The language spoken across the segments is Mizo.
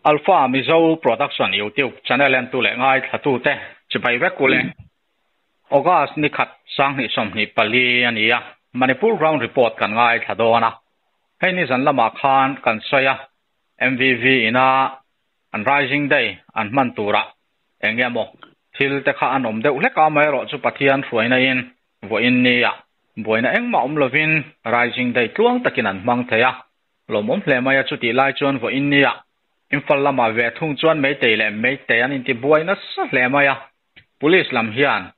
Alpha Mizo Production YouTube channel entu leh ngaithlatute chibai vek ule. August ni khat 2024 a ni a, Manipur Ground Report kan ngaithla dawn a. Hei ni zan lamah khan kan sawi a, MVV ina an Rising Day an hman turah eng emaw thil te kha an awm deuh hlek a, amaherawhchu Pathian hruaina in vawiin nia buaina engmah awm lovin Rising Day tluang takin an hmang thei a. Lawmawm hle mai a, chutih lai chuan vawiin nia Imphal lamah ve thung chuan Meitei leh Meitei an intibuai nasa hle mai a, Police lam hian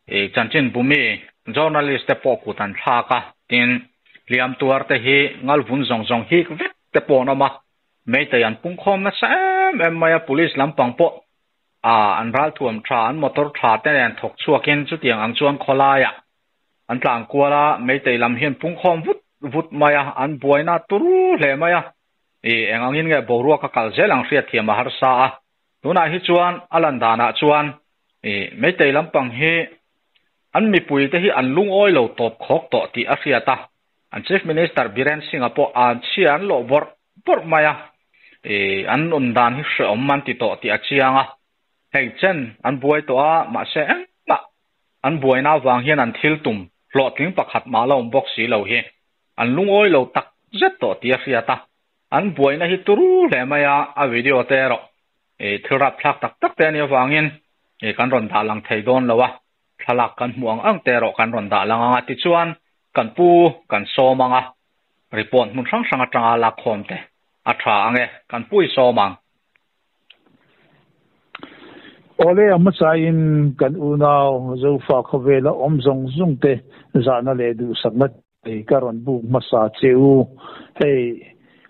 i chanchin bumi journalist te pawh kut an thlak a, tin hliam tuar te hi ngalvun zawng zawng hik vek te pawh an awm a, Meitei an pungkhawm nasa em em mai a, Police lampang pawh a an ralthuam tha an motor tha te nen thawk chhuakin chutiang ang chuan khawlaiah An tlan kual a, Meitei lam hian pungkhawm vut vut mai a, an buaina turu hle mai a. I eng angin nge boruak a kal zel ang hriatthiam a harsa a. Tunah hi chuan a lan danah chuan i Meitei lampang hi an mipuite hi an lungawi lo tawp khawk tawh tih a hriat a. An Chief Minister Biren Singh-a pawh an chhia an lawh bawrh bawrh mai a. I an nun dan hi hreawm an ti tawh tih a chiang a. Hei chen an buai tawh a, mahse engmah An buaina avang hian an thil tum hlawhtling pakhat mah la awm bawk si lo hi an lungawi lo tak zet tawh tih a hriat a, an buaina hi turu hle mai a, a video te erawh ih thil rapthlak tak tak te a nih avangin ih kan rawn dah lang thei dawn lo a, thlalak kan hmuh ang ang te erawh kan rawn dah lang ang a, tichuan kan pu kan sawm ang a, report hmun hrang hrang atanga lakkhawm te a tha ang e, kan pu i sawm ang. Awle a hmasain kan unau Zofa khawvela awm zawng zawng te zahna leh duhsakna te ka rawn buk hmasa che u. Hei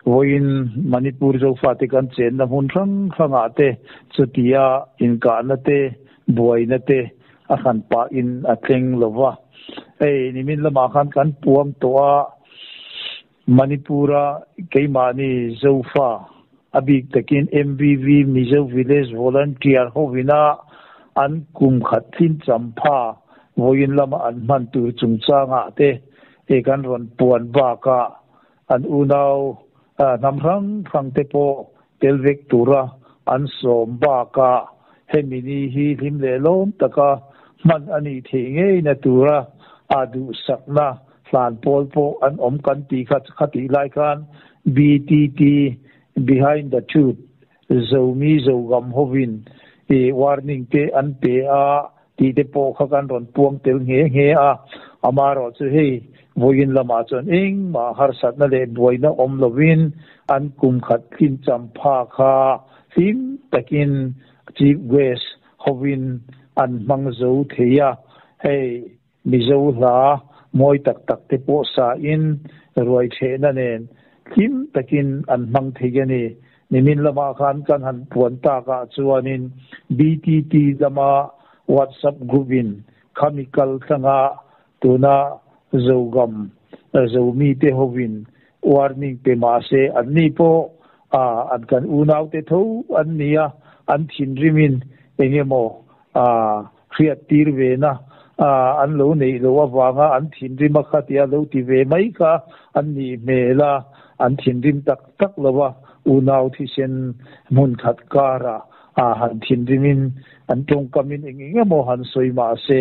vawiin Manipur Zofa te kan chenna hmun hrang hrangah te chutia inkahna te buaina te a hran pahin a thleng lova. Hei nimin lamah khan kan puang tawh a. Manipur-a keimahni Zofa, a bik takin MVV Mizo Village Volunteer hovina an kum khat thlin champha vawiin lama an hman tur chungchangah te e kan rawn puan bakah an unau hnam hrang hrang te pawh tel vek tura an sawm bakah hemi ni hi hlim leh lawm taka hman a nih theih ngeina tura a duhsakna Hlan pawl pawh an awm kan tih kha khatih lai khan BTT, Behind the Truth, Zomi Zogam hovin i warning te an pe a tih te pawh kha kan rawn puang tel nghe nghe a. Amaherawhchu hei vawiin lamah chuan engmah harsatna leh buaina awm lovin an kum khat tlin champha kha hlim takin Chief Guest hovin an hmang zo thei a. Hei Mizo hla mawi tak tak te pawh sa in ruai thehna nen hlim takin an hmang thei a ni. Nimin lamah khan kan han puan tak ah chuanin BTT lama WhatsApp group in khami kal tlanga tuna Zogam Zomi te hovin warning pe mahse anni pawh an kan unau te tho an ni a, an thinrimin engemaw Hriat tir ve na an lo neih loh avanga an thinrim a kha tia lo ti ve mai kha an nih hmel a, an thinrim tak tak lo a, unau thisen hmun khat karah han thinrimin an tawngkamin eng eng emaw han sawi mah se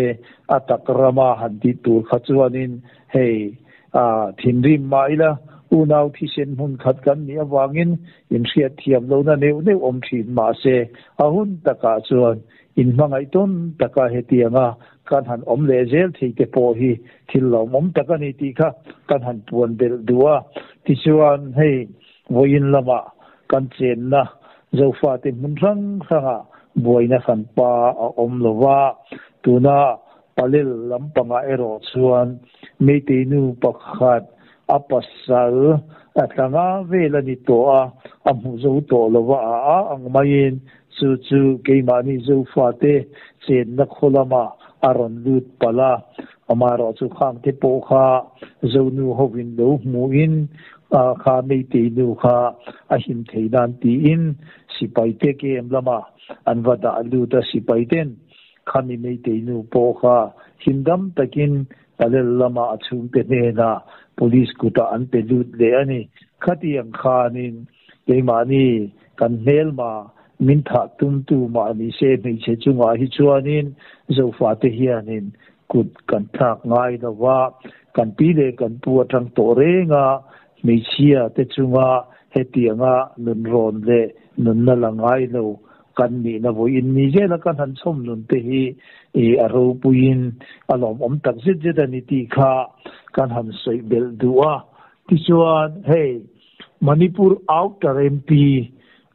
a tak rama han tih tur kha chuanin hei thinrim mah ila unau thisen hmun khat kan nih avangin inhriat thiam lohna neuh neuh awm thin mah se a hun takah chuan Inhmangaih tawn taka hetianga kan han awm leh zel thei te pawh hi thil lawmawm tak a ni tih kha kan han puan belh duh a. Tichuan hei vawiin lamah kan chenna Zofate hmun hrang hrangah buaina hran pa a awm lo va, tuna Palel lampangah erawh chuan Meitei nu pakhat a pasal a tlanga vel a ni tawh a, a hmu zo tawh lo va a a ang maiin Chu chu keimahni Zofate chenna khaw lamah a rawn lut palh a, amaherawh chu khangte pawh kha Zonu hovin lo hmuhin kha Meitei nu kha a him thei nan tiin sipaite kem lamah an va dah lut a, sipaiten khami Meitei nu pawh kha himdam takin Palel lama a chhungte hnenah police kutah an pe lut leh a ni. Khatiang khanin keimahni. Kan hmelma min thah tumtu mah ni se hmeichhe chungah hi chuanin Zofate hianin kut kan thlak ngai lo va, kan pi leh kan pu atang tawh reng a, hmeichhia te chunga hetianga nunrawn leh nunna la ngai lo kan nihna vawiin ni zela kan han chhawm nun te hi a ropuiin a lawmawm tak zet zet a ni tih kha kan han sawi belh duh a. Tichuan hei Manipur Outer MP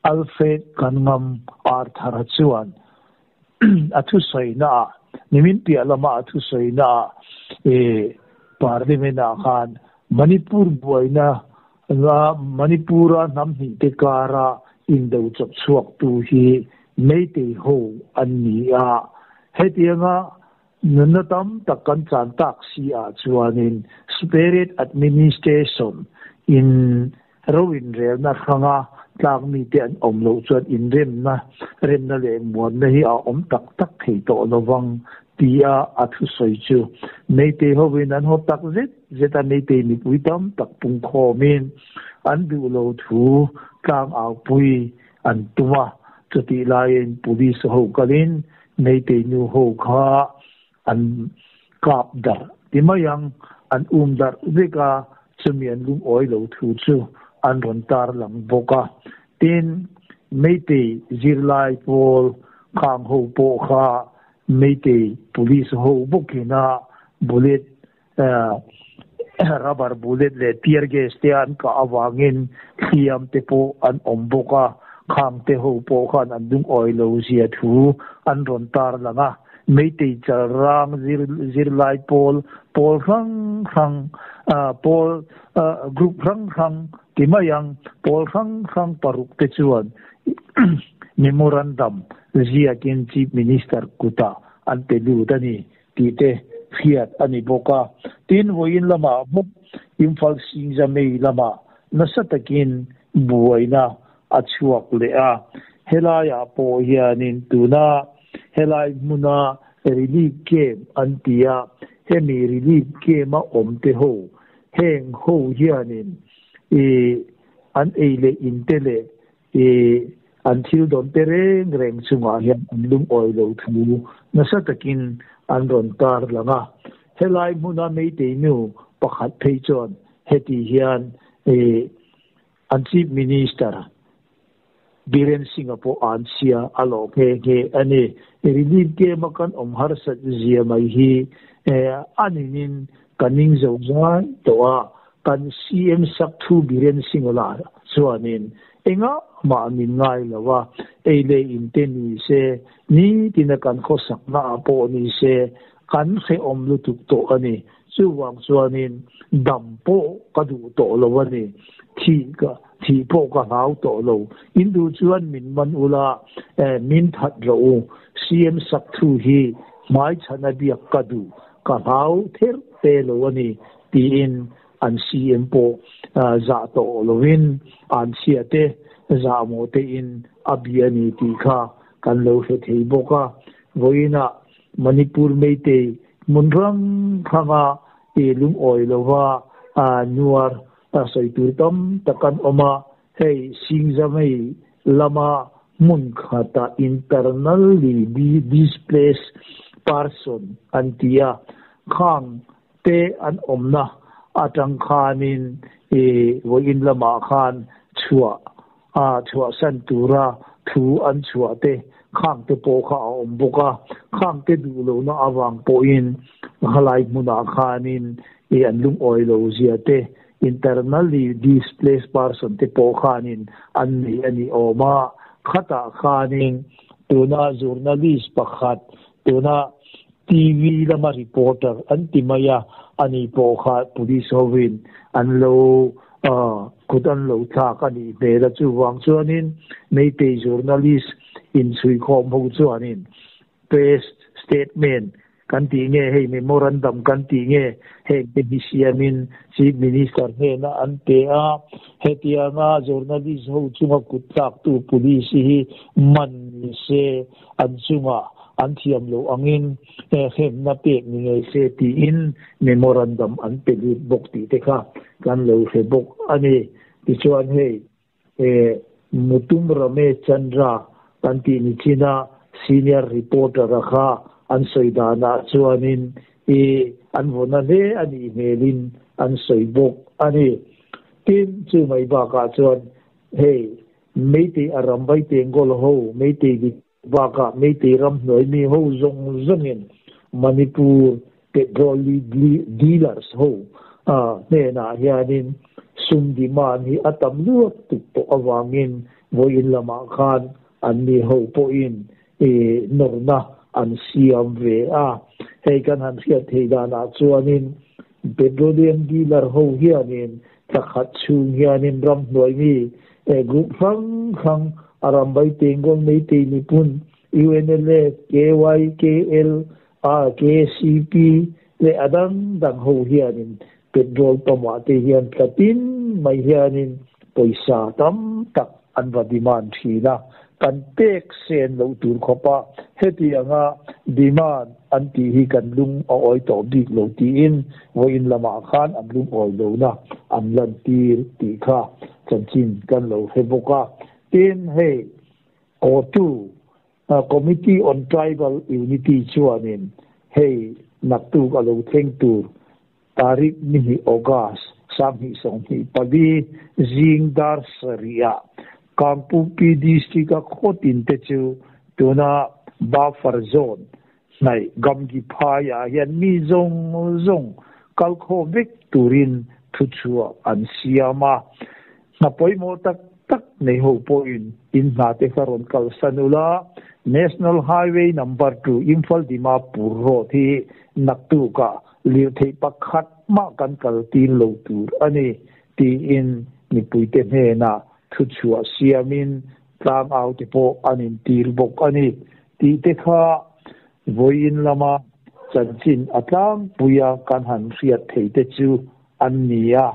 Alfred Kanngam Arthur-a chuan a thusawi naah, nimin piah lama a thusawi naah Parliament ah khan Manipur buaina Manipur-a hnam hnih te kara indo chawp chhuak tu hi Meitei ho an ni a, hetianga nunna tam tak kan chan tak si ah chuanin Separate Administration in Ro inrelna hranga tlak mite an awm loh chuan inremna, remna leh muanna hi a awm tak tak thei tawh lovang tia a thusawi chu Meitei hovin an haw tak zet zet a, Meitei mipui tam tak pungkhawmin an duh lo thu tlang aupui an tum a, chutih laiin Police ho kalin Meitei nu ho kha an kap darh ti mai ang, an um darh vek a, chumi an lungawi lo thu chu an rawn tar lang bawk a. Tin, Meitei zirlai pawl khang ho pawh kha Meitei police ho bawkin a bullet rubber bullet leh tear gas te an kah avangin hliam te pawh an awm bawk a, khang te ho pawh khan an lungawi lo zia thu an rawn tar lang a. Meitei chalrang zirlai pawl, pawl hrang hrang, pawl group hrang hrang ti mai ang, pawl hrang hrang paruk te chuan memorandum ziakin Chief Minister kutah an pe lut a ni tih te hriat a ni bawk a. Tin, vawiin lamah bawk Imphal Singzamei lamah nasa takin buaina a chhuak leh a, helaiah pawh hianin tuna helai hmuna relief camp an ti a, hemi relief camp a awm te ho, heng ho hianin ih an ei leh in te leh ih an thil dawn te reng reng chungah hian an lungawi lo thu nasa takin an rawn tar lang a. Helai hmuna Meitei nu pakhat phei chuan heti hian ih An Chief Minister Biren Singh-a pawh an chhia a lawh nghe nghe a ni. Relief camp-a kan awm harsat zia mai hi a ninin ka ning zo zai tawh a, kan CM sak thu Biren Singh-a lah chuanin engah mah min ngai lo a, ei leh in te ni se, nitina kan khawsakna ah pawh ni se kan hrehawm lutuk tawh a ni. Chuvang chuanin dam pawh ka duh tawh lo a ni. Thih ka thih pawh ka hlau tawh lo. In duh chuan min man ula, min that rawh u. CM sak thu hi hmaichhana biak ka duh, ka hlau ther te lo a ni, tiin an CM pawh zah tawh lovin an chhia te zahmawh tein a bia a ni tih kha kan lo hre thei bawk a. Vawiinah Manipur Meitei hmun hrang hranga i lungawi lova nuar sawi tur tam tak an awm a, hei Singzamei lama hmun khata internally displaced person an ti a, khang te an awmna atang khanin i vawiin lamah khan chhuah a chhuahsan tura thu an chhuah te khang te pawh kha a awm bawk a, khang te duh lohna avang pawhin halai hmunah khanin i an lungawi lo zia te internally displaced person te pawh khanin an nei a ni awm a, khatah khanin tuna journalist pakhat tuna TV lama reporter an ti mai a, ani pawh kha police hovin an lo kut an lo thlak a nih hmel a, chuvang chuanin Meitei journalist inchhuikhawm ho chuanin press statement kan tih nge hei memorandum kan tih nge heng te hi siamin Chief Minister hnena an pe a, hetianga journalist ho chunga kut tlaktu police hi man ni se an chungah an thiam loh angin hremna pek ni ngei se tiin memorandum an pe lut bawk tih te kha kan lo hre bawk a ni. Tichuan hei. Mutum Ramesh Chandra kan tih ni chin a, senior reporter a kha an sawi danah chuanin i an vawna hle a nih hmelin an sawi bawk a ni. Tin, chu mai bakah chuan hei Meitei a ram vai tengkawl ho, Meitei dik bakah Meitei ram hnuai mi ho zawng zawngin Manipur petrol dealers ho hnenah hianin sum demand hi a tam luat tuk tawh avangin vawiin lamah khan anni ho pawhin nawrna an siam ve a. Hei kan han hriat theih danah chuanin petroleum dealer ho hianin thla khat chhung hianin ramhnuai mi group hrang hrang a ram vai tengkawl Meitei mipun, UNLA, KYKL, KCP leh a dang dang ho hianin petrol pump ah te hian tla tin mai hianin pawisa tam tak an va demand thin a, kan pek sen loh tur khawpa hetianga demand an tih hi kan lung a awi tawh bik lo tiin vawiin lamah khan an lungawi lohna an lantir tih kha chanchin kan lo hre bawk a. Tin, hei Kotu Committee on Tribal Unity chuanin hei naktuk a lo thleng tur tarik ni hnih August 2024 zing dar sarih ah Kangpukpi District a khawtin te chu tuna buffer zone hnaih Gamgi phai ah hian mi zawng zawng kalkhawm vek turin thuchhuah an siam a. Hna pawimawh tak tak nei ho pawhin in hna te kha rawn kalsan ula, National Highway Number 2 Imphal Dimapur Road hi naktukah lirtheih pakhat mah kan kal tir lo tur a ni, tiin mipuite hnenah thuchhuah siamin tlangau te pawh an intir bawk a ni tih te kha vawiin lama chanchin a tlangpuia kan han hriat theih te chu an ni a.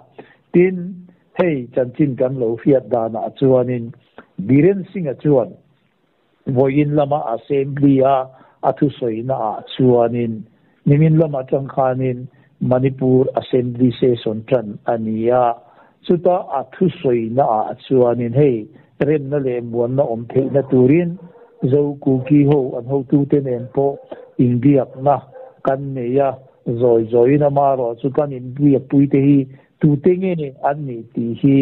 Tin, hei chanchin kan lo hriat danah chuanin Biren Singh-a chuan vawiin lama Assembly-a a thusawinaah chuanin nimin lam atang khanin Manipur Assembly session tan a ni a, chuta a thusawinaah chuanin hei remna leh muanna awm theihna turin Zo Kuki ho an hotute nen pawh inbiakna kan nei a, zawi zawiin amaherawh chu kan inbiakpuite hi tute nge an nih tih hi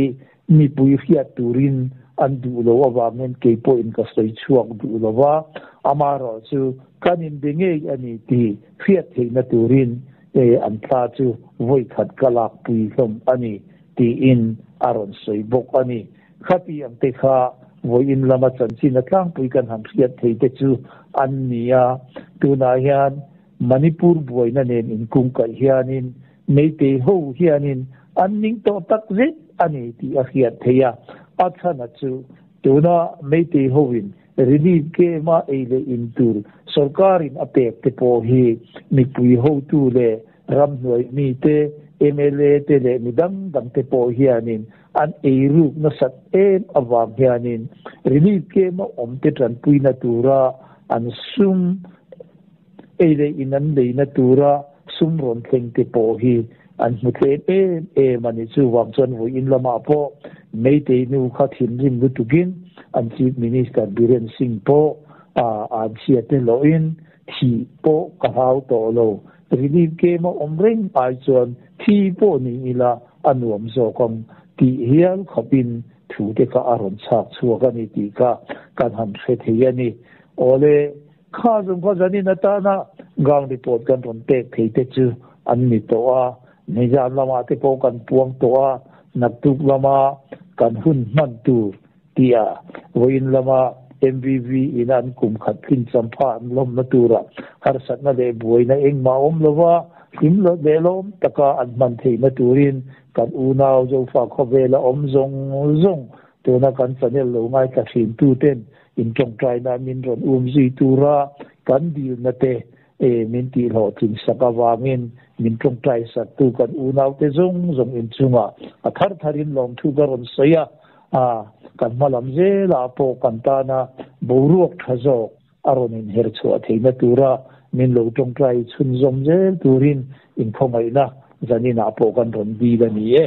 mipui hriat turin an duh lo avangin kei pawhin ka sawi chhuak duh lo va, amaherawh chu kan inbe ngei a ni tih hriat theihna turin an thla chu vawi khat ka lakpui hlawm a ni tiin a rawn sawi bawk a ni. Khati ang te kha vawiin lama chanchin a tlangpui kan han hriat thei te chu an ni a, tunah hian Manipur buaina nen inkungkaih hianin Meitei ho hianin an ning tawh tak zet a ni tih a hriat theih a, a chhana chu tuna Meitei hoin relief game-a ei leh in tur sorkarin a pek te pawh hi mipui hotu leh ramhnuai mite, mla te leh mi dang dang te pawh hianin an ei ruk nasat em avang hianin relief game-a awm te tanpuina tura an sum Ei leh in an leina tura sum rawn thleng te pawh hi an hmu tlem em em a ni. Chuvang chuan vawiin lamah pawh Meitei nu kha thinrim lutukin an Chief Minister Biren Singh pawh an chhia te hlawhin thih pawh ka hlau tawh lo. Relief game a awm reng ai chuan thi pawh ni ila a nuam zawk ang tih hial khawpin thu te kha a rawn chhak chhuak a ni tih kha kan han hre thei a ni. Awle. Kha zawng kha zanin atana gang report kan rawn pek thei te chu an ni tawh a, nizan lamah te pawh kan puang tawh a, naktuk lama kan hun hman tur tia vawiin lama MVV in an kum khat tlin champha an lawmna tura harsatna leh buaina engmah awm lova hlim leh lawm taka an hman theihna turin kan unau Zofa khawvela awm zawng zawng tuna kan channel lo ngaithla thin tuten In tawngtaina min rawn um zui tura kan dilna te min tihhlawhtlin sak avangin min tawngtai saktu kan unaute zawng zawng inchungah a thar tharin lawmthu ka rawn sawi a, kan hma lam zelah pawh kan tana boruak tha zawk a rawn inher chhuah theihna tura min lo tawngtai chhunzawm zel turin inkhawngaihna zaninah pawh kan rawn dil a ni e.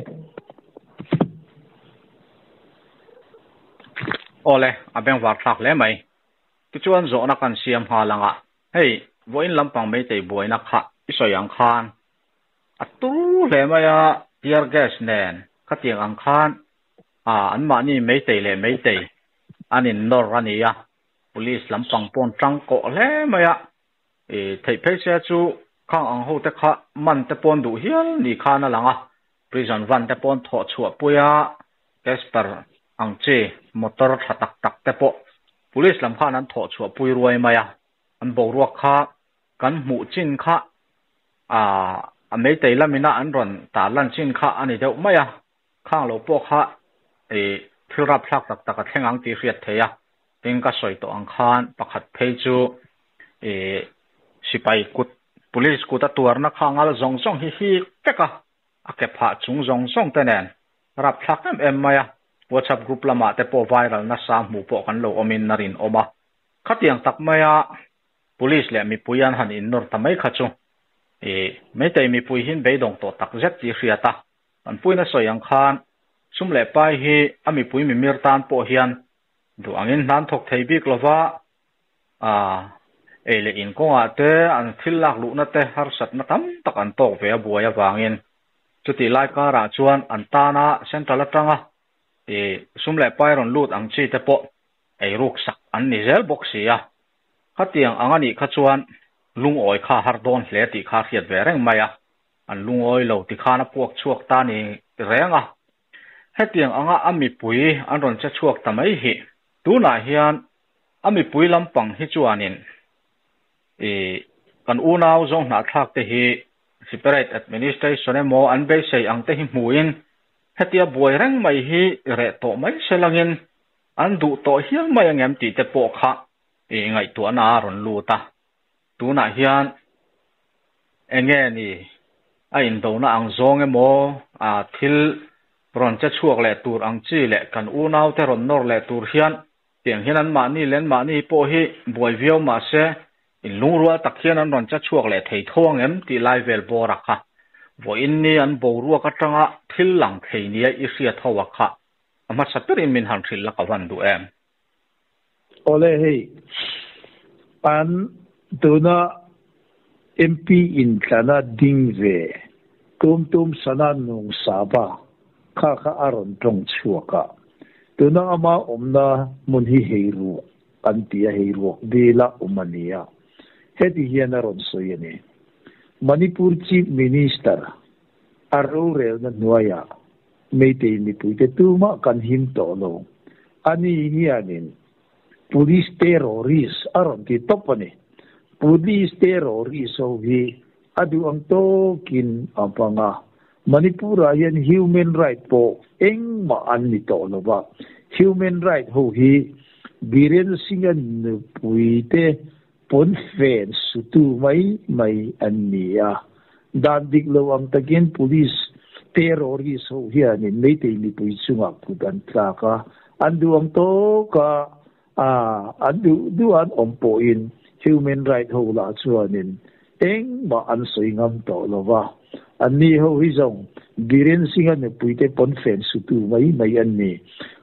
Awle, a bengvar thlak hle mai. Tichuan zawhna kan siam nghal ang a, hei vawiin lampang Meitei buaina kha i sawi ang khan a turu hle mai a, tear gas nen khatiang ang khan a anmahni Meitei leh Meitei an innawr a ni a, Police lampang paw'n tang kawh hle mai a, i theih phei se chu khang ang ho te kha man te pawn duh hial ni khan a lang a, prison van te pawn thawh chhuah pui a, Casper ang chi motor tha tak tak te pawh police lam khan an thawh chhuah pui ruai mai a, an boruak kha kan hmuh chin kha a meitei lamina an rawn tarlan chin kha a ni deuh mai a. Khang lo pawh kha i thil rapthlak tak tak a thleng ang tih hriat theih a, tin ka sawi tawh ang khan pakhat phei chu i sipai kut, police kut a tuarna kha ngal zawng zawng hi hi vek a, a ke phah chung zawng zawng te nen rapthlak em em mai a, WhatsApp group lamah te pawh viral nasa hmuh pawh kan lo awmin a rinawm a, khatiang tak maia police leh mipui an han innawr ta mai kha chu i Meitei mipui hian beidawng tawh tak zet tih hriat a. Kan puina sawi ang khan sum leh pai hi a mipui mimir tan pawh hian duh angin hnan thawk thei bik lova, aa ei leh in kawngah te an thil lak luhna te harsatna tam tak an tawk ve a buai avangin chutih lai karah chuan an tana central atanga ih sum leh pai rawn lut ang chi te pawh ei ruk sak an ni zel bawk si a. Khatiang ang anih kha chuan lungawi kha har dawn hle tih kha hriat ve reng mai a. An lungawi lo ti khan a puak chhuak ta ni reng a. Hetiang anga a mipui an rawn che chhuak ta mai hi. Tunah hian a mipui lampang hi chuanin ih kan unau zawng hnahthlak te hi separate administration emaw an beisei ang te hi hmuin hetia buai reng mai hi reh tawh mai se langin an duh tawh hial mai angem tih te pawh kha ih ngaihtuahna a rawn lut a. Tunah hian enge ni a indona ang zawng emaw a thil rawn che chhuak leh tur ang chi leh kan unaute rawn nawr leh tur hian tiang hian anmahni leh anmahni pawh hi buai viau mahse inlungrual tak hian an rawn che chhuak leh thei tho ang em tih lai vel bawr a kha. Vawiin ni an boruak atanga thil lang thei nia i hriat ho a kha a hmasa berin min han hrilh la ka van duh em. Awle hei, an tuna MP intlana ding ve tum tum sana nung sava kha kha a rawn tawng chhuak a. Tuna ama awmna hmun hi hei ruak an ti a, hei ruak dila awm a ni a. Heti hian a rawn sawi a ni. Manipur Chief Minister a rorelna hnuaiah Meitei mipuite tumah kan him tawh lo. Ani hianin Police terrorist a rawn ti tawp a ni. Police terrorist ho hi a duh ang tawkin a hmang a. Manipur-ah hian human right pawh engmah an ni tawh lo va. Human right ho hi Biren Singh-a nupuite pawnfen sutu mai mai an ni a. Dan dik lo ang takin police terrorist ho hianin Meitei mipui chungah kut an tlak a, an duh ang tawk a, an duh duh an awm pawhin human right ho lah chuanin engmah an sawi ngam tawh lo va. Anni ho hi zawng Biren Singh-a nupuite pawnfen sutu mai mai an ni.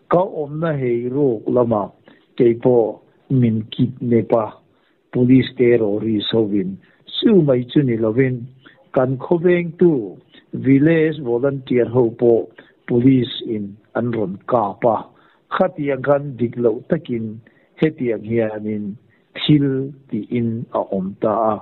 Ka awmna hei rawk lamah keipawh min kidnap a, Police terrorist hovin chu mai chu ni lovin kan khawvengtu village volunteer ho pawh police in an rawn kap a, khatiang khan dik loh takin hetiang hianin thil tiin a awm ta a.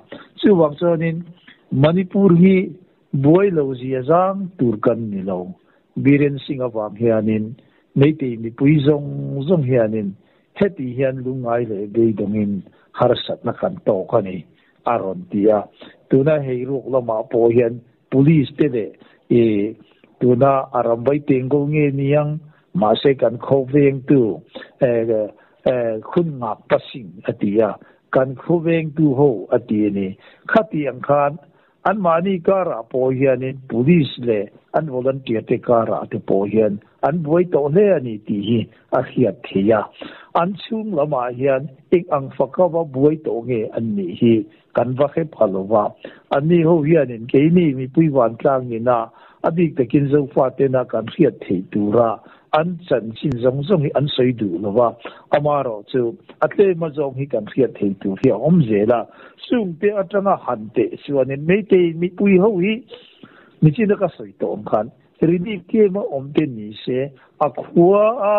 Chuvang chuanin Manipur hi buai lo zia zang tur kan ni lo. Biren Singh avang hianin Meitei mipui zawng zawng hianin heti hian lungngai leh beidawngin harsatna kan tawk a ni, a rawn ti a. Tuna hei ruk lamah pawh hian Police te leh i tuna a ram vai tengkawl nge niang, mahse kan khawvengtu khun ngak pasing a ti a, kan khawvengtu ho a ti a ni. Khati ang khan Anmahni karah pawh hianin Police leh an volunteer te karah te pawh hian an buai tawh hle a ni tih hi a hriat theih a. An chhung lamah hian eng ang faka va buai tawh nge an nih hi kan va hre pha lo va. Anni ho hianin keini mipui vantlang ina. A bik takin Zofa tena kan hriat theih tura an chanchin zawng zawng hi an sawi duh lo va, amaherawhchu a tlem azawng hi kan hriat theih tur hi a awm zel a. Chungte atanga han teh chuanin Meitei mipui ho hi nichina ka sawi tawh ang khan relief tlema awm te ni se, a khua a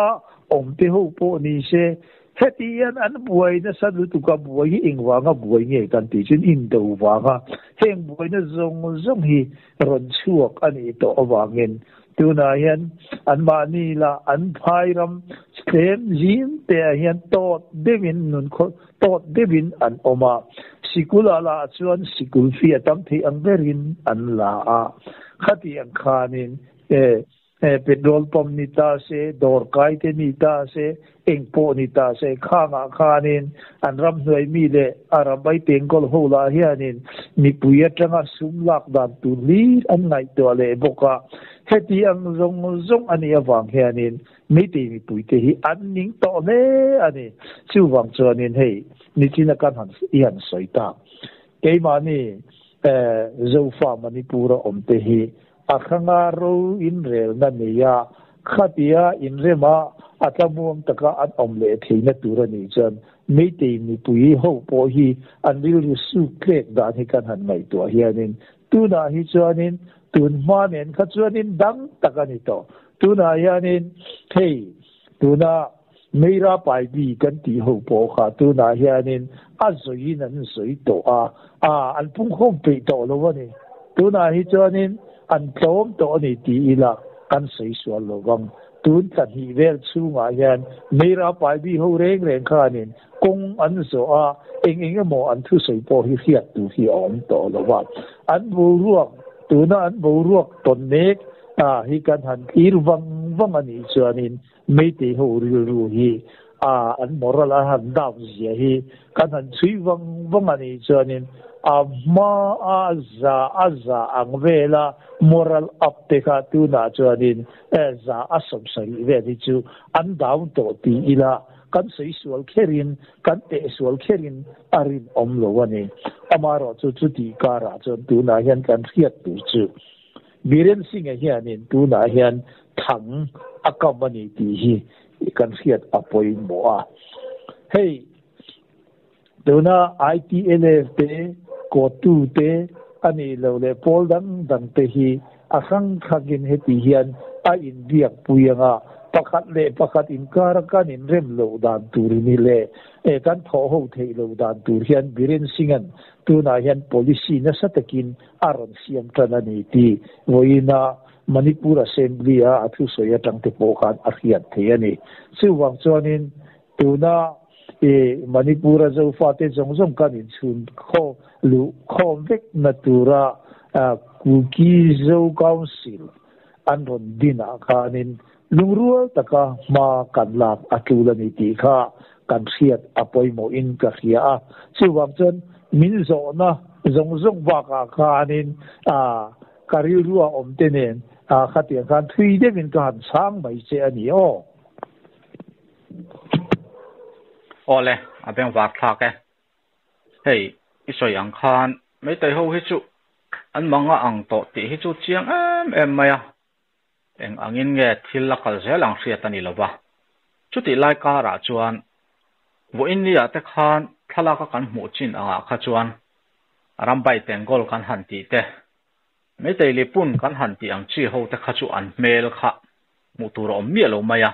awm te ho pawh ni se, heti hian an buai nasa lutuk a, buai hi engvanga buai nge kan tih chuan indo vanga heng buaina zawng zawng hi rawn chhuak a nih tawh avangin tunah hian anmahni lah an phai ram tlem zim teah hian tawt deuhin nun khaw tawt deuhin an awm a, sikulah lah chuan sikul fee a tam theih ang berin an la a, khati ang khanin e Petrol pump ni ta se, dawr kai te ni ta se, eng pawh ni ta se, khangah khanin an ramhnuai mi leh a rambai tengkawl ho lah hianin mipui atanga sum lak dan tur hlir an ngaihtuah leh bawk a. Heti ang zawng zawng a nih avang hianin Meitei mipuite hi an ning tawh hle a ni. Chuvang chuanin hei nichina kan han i han sawi tak keimahni Zofa Manipur-a awmte hi A hranga ro inrelna nei a, khatia inrema a tlamuam taka an awm leh theihna tur a nih chuan Meitei mipui ho pawh hi an rilru suk tlek dan hi kan han ngaihtuah hianin tunah hi chuanin tun hma nen kha chuanin dang tak a ni tawh. Tunah hianin hei tuna Meira Paibi kan tih ho pawh kha tunah hianin a zawiin an zawi tawh a, a an pungkhawm peih tawh lo a ni. Tunah hi chuanin an tlawm tawh a ni tih ila kan sawi sual lo vang. Tun thla hnih vel chhungah hian Meira Paibi ho reng reng khanin kawng an zawh a, eng eng emaw an thusawi pawh hi hriat tur hi a awm tawh lo va. An boruak, tuna an boruak tawn mek hi kan han thlir vang vang a nih chuanin Meitei ho rilru hi a an moral a han down zia hi kan han chhui vang vang a nih chuanin a hma a za a za ang vela moral up te kha tunah chuanin za a 70 vel hi chu an down tawh ti ila kan sawi sual kherin kan teh sual kherin a rinawm lo a ni. Amaherawh chu chutih karah chuan tunah hian kan hriat tur chu Biren Singh-a hianin tunah hian thang a kam a ni tih hi kan hriat a pawimawh a. Hei tuna ITLF te, Kotu te a nih loh leh pawl dang dang te hi a hrang thlakin heti hian a inbiak pui ang a, pakhat leh pakhat inkara kan inrem loh dan tur ni leh kan thawh ho theih loh dan tur hian Biren Singh-a'n tunah hian policy nasa takin a rawn siam tan a ni tih vawiina Manipur Assembly-a a thusawi atang te pawh khan a hriat thei a ni. Chuvang chuanin tuna i Manipur-a Zofate zawng zawng kan inchhun khaw luh khawm vek na tura Kuki Zo Council an rawn dinah khanin lungrual taka hma kan lak a tul a ni tih kha kan hriat a pawimawhin ka hria a. Chuvang chuan min zawhna zawng zawng bakah khanin ka rilrua awm te nen khatiang khan thui deuhin ka han chhang mai che a ni aw. Awle, a bengvar thlak e. Hei, i sawi ang khan Meitei ho hi chu an manga ang tawh tih hi chu chiang em em mai a. Eng angin nge thil a kal zel ang hriat a ni lo va. Chutih lai karah chuan vawiin ni ah te khan thlalak a kan hmuh chin angah kha chuan Rambai Tengol kan han tih te, Meitei Lipun kan han tih ang chi ho te kha chu an hmel kha hmuh tur a awm miah lo mai a.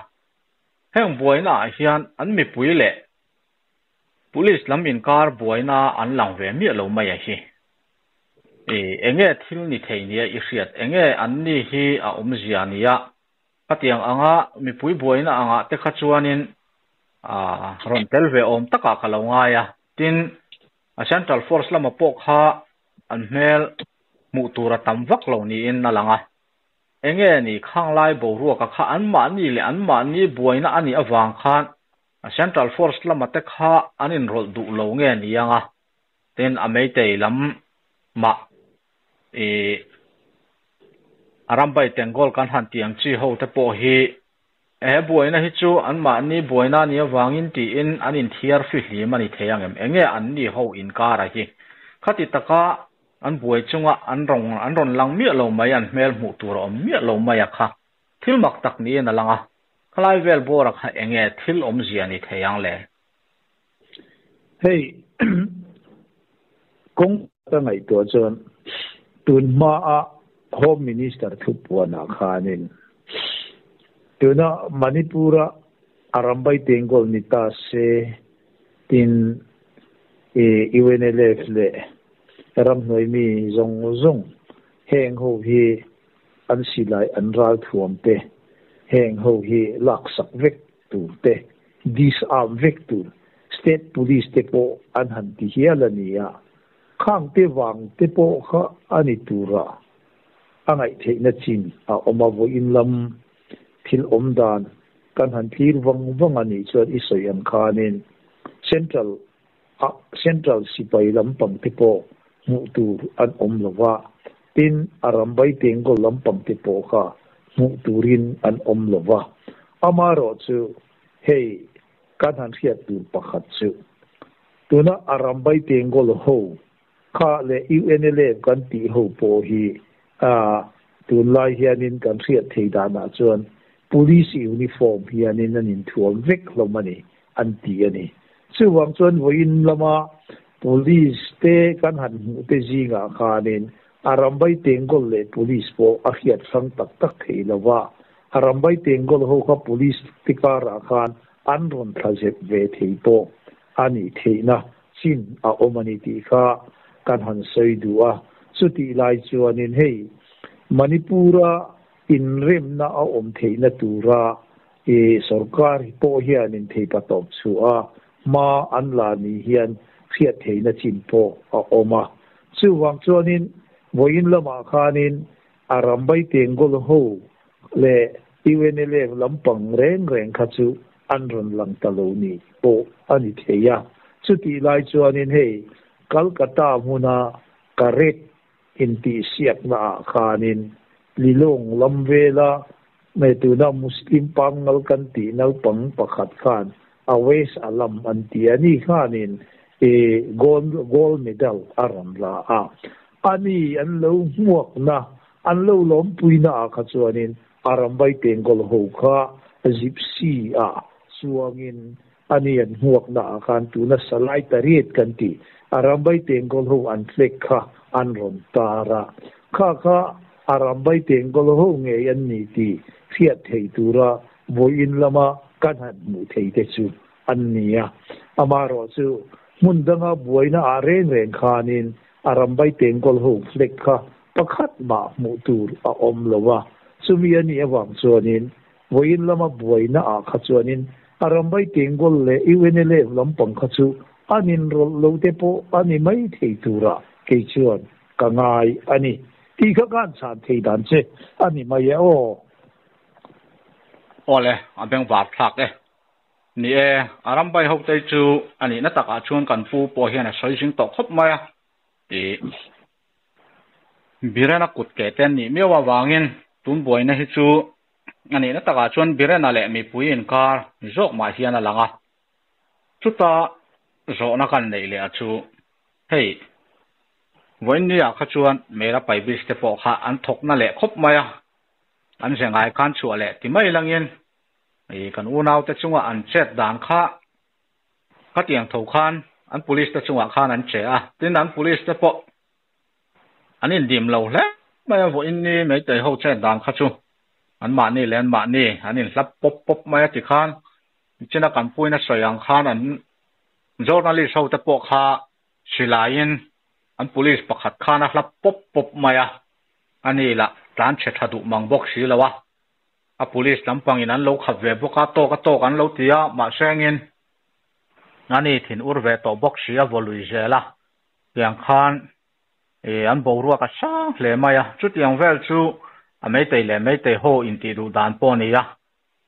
Heng buaina ah hian an mipui leh Police lam inkar buaina an lang ve miah lo mai a hi. I enge thil ni thei nia i hriat? Enge an ni hi a awmzia nia? Khatiang anga mipui buaina angah te kha chuanin rawn tel ve awm takah ka lo ngai a. Tin, a Central Force lama pawh kha an hmel hmuh tur a tam vak lo niin a lang a. Enge ni khanglai boruaka kha anmahni leh anmahni buaina a nih avang khan a Central Force lama te kha an inrawlh duh lo nge ni anga? Tin, a Meitei lam mah i Arambai Tengol kan han tih ang chi ho te pawh hi he buaina hi chu anmahni buaina a nih avangin tiin an inthiar fihlim a ni thei ang em? Enge anni ho inkara hi? Khati taka An buai chunga an rawn an rawn lang miah lo mai, an hmel hmuh tur a awm miah lo mai a kha. Thil mak tak niin a lang a, khalai vel bawra kha enge thil awmzia ni thei ang le? Hei kawng ka ngaihtuah chuan tun hmaa Home Minister thupuanah khanin tuna Manipur-a Arambai Tengol ni ta se tin UNLF leh ramhnuai mi zawng zawng heng ho hi an silai an ralthuam te heng ho hi laksak vek tur te, disarm vek tur state police te pawh an han ti hial a ni a, khang te vang te pawh kha a ni tura a ngaihtheihna chin a awm a, vawiin lam thil awm dan kan han thlir vang vang a nih chuan i sawi ang khanin central a central sipai lampang te pawh hmuh tur an awm lo va, tin a rambai tengkawl lampang te pawh kha hmuh turin an awm lo va. Amaherawhchu hei kan han hriat tur pakhat chu tuna a rambai tengkawl ho kha leh UNLA kan tih ho pawh hi a tunlai hianin kan hriat thei danah chuan police uniform hianin an inthuam vek hlawm a ni an ti a ni. Chuvang chuan vawiin lama police te kan han hmuh te zingah khanin a rambai tengkawl leh police pawh a hriat hrang tak tak thei lo va, a rambai tengkawl ho kha police te karah khan an rawn thla zep ve thei pawh a nih theihna chin a awm a ni tih kha kan han sawi duh a. Chutih lai chuanin hei Manipur-a inremna a awm theihna tura i sorkar hi pawh hianin theipa tawp chhuah a, hma an la ni hian hriat theihna chin pawh a awm a. Chuvang chuanin vawiin lamah khanin a rambai tengkawl ho leh UNLF lampang reng reng kha chu an rawn lang ta lo ni pawh a ni thei a. Chutih lai chuanin hei Calcutta hmuna Karek intihsiakna ah khanin Lilong lam vela hmei tuna Muslim pangngal kan tih naupang pakhat khan Awais Alam an ti a ni khanin i gold gold medal a rawn la a. Ani an lo hmuakna an lo lawmpuina ah kha chuanin a rambai tengkawl ho kha gypsy ah chuangin ani an hmuakna ah khan tuna Salai Tariat kan tih a rambai tengkawl ho an flag kha an rawn tar a. Kha kha a rambai tengkawl ho ngei an ni tih hriat theih tura vawiin lama kan han hmuh thei te chu an ni a. Amaherawhchu hmun danga buaina ah reng reng khanin a rambai tengkawl ho flag kha pakhat mah hmuh tur a awm lo a. Chumi a nih avang chuanin vawiin lama buaina ah kha chuanin a rambai tengkawl leh UNLF lampang kha chu an inrawlh lo te pawh a ni mai thei tura kei chuan ka ngai a ni tih kha ka han chhan thei dan che a ni mai e aw. Aw le, a bengvar thlak e. Ni e, a rambai ho te chu a nihna takah chuan kan pu pawh hian a sawi zing tawh khawp mai a. Ih, Birena kut ke te an nih miau avangin tun buaina hi chu a nihna takah chuan Birena leh mipui inkar zawk mah hian a lang a. Chuta zawhna kan neih leh a chu hei vawiin ni ah kha chuan Mera Paibis te pawh kha an thawk na leh khawp mai a, an ze ngai khan chhuah leh ti mai langin ih kan unau te chunga an chet dan kha khatiang tho khan an police te chungah khan an che a, tin an police te pawh an indim lo hle mai a, vawiin ni Meitei ho chet dan kha chu an mahni leh an mahni an inhlap pawp pawp mai a tikhan China kan puina sawi ang khan an journalist ho te pawh kha silaiin an police pakhat khan a hlap pawp pawp mai a, a ni lah tlan chhe tha duh mang bawk si lo a, a police lampangin an lo khap ve bawk a, tawk a tawk an lo ti a, mahse engin a ni thin ur ve tawh bawk si a vaw lui zel a, tiang khan ih an boruak a sang hle mai a, chutiang vel chu a meitei leh meitei ho intih duh dan pawh a ni a.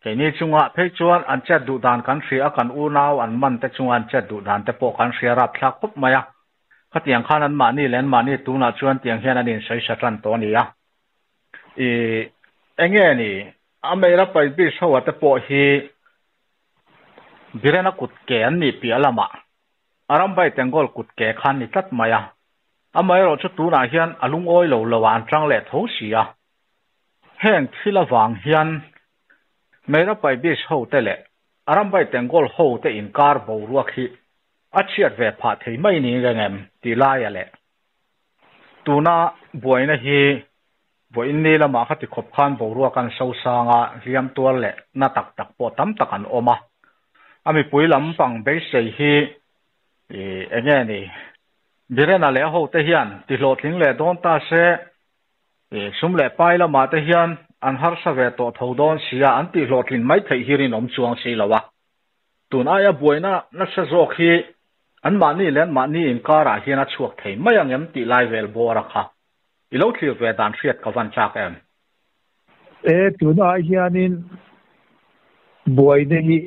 Keini chungah phei chuan an chet duh dan kan hria a, kan unau an man te chunga an chet duh dan te pawh kan hria rapthlak khawp mai a. Khatiang khan an mahni leh an mahni tunah chuan tiang hian an insawi sa tan tawh a ni a. Ih, enge ni, a meira pai bik ho te pawh hi Birena kut ke an nih piah lamah a rambai Tengol kut ke khan ni tlat mai a. Amaherawhchu tunah hian a lungawi lo lo ah an tang leh tho si a. Heng thil avang hian Meira Paibis ho te leh Arambai Tengol ho te inkar boruak hi a chhiat ve phah thei mai ni reng em tih laia leh tuna buaina hi vawiin ni lamah khati khawp khan boruak an sosang a, hliam tuar leh na tak tak pawh tam tak an awm a. A mipui lampang beisei hi enge ni? Birena leh a hote hian ti hlawhtling leh dawn ta se, sum leh pai lamah te hian an harsa ve tawh tho dawn sia, an tih hlawhtlin mai theih hi rinawm chuang si lo a. Tun aia buaina nasa zawk hi anmahni leh anmahni inkarah hian a chhuak thei mai ang em tih lai vel bawr a kha. I lo thlir ve dan hriat ka van chak em? E, tun ai hianin buaina hi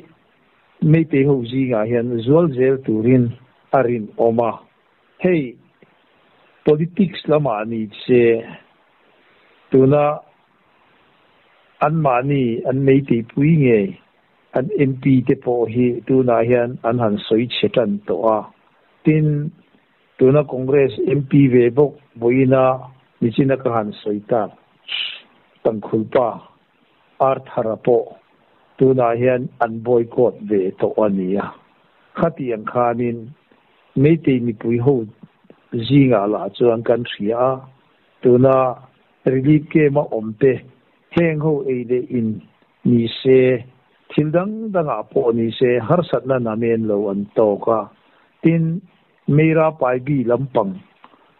Meitei ho zingah hian zual zel turin a rinawm a. Hei politics lamah ni se tuna anmahni an Meitei pui ngei an MP te pawh hi tunah hian an han sawi chhe tan tawh a. Tin, tuna Congress MP ve bawk vawiina nichina ka han sawi tak Tangkhulpa Arthur-a pawh tunah hian an boycott ve tawh a ni a. Khatiang khanin Meitei mipui ho zingah lah chuan kan hria a, tuna relief camp-a awm te heng ho ei leh in ni se, thil dang dangah pawh ni se harsatna namen lo an tawk a. Tin, Meira Paibi lampang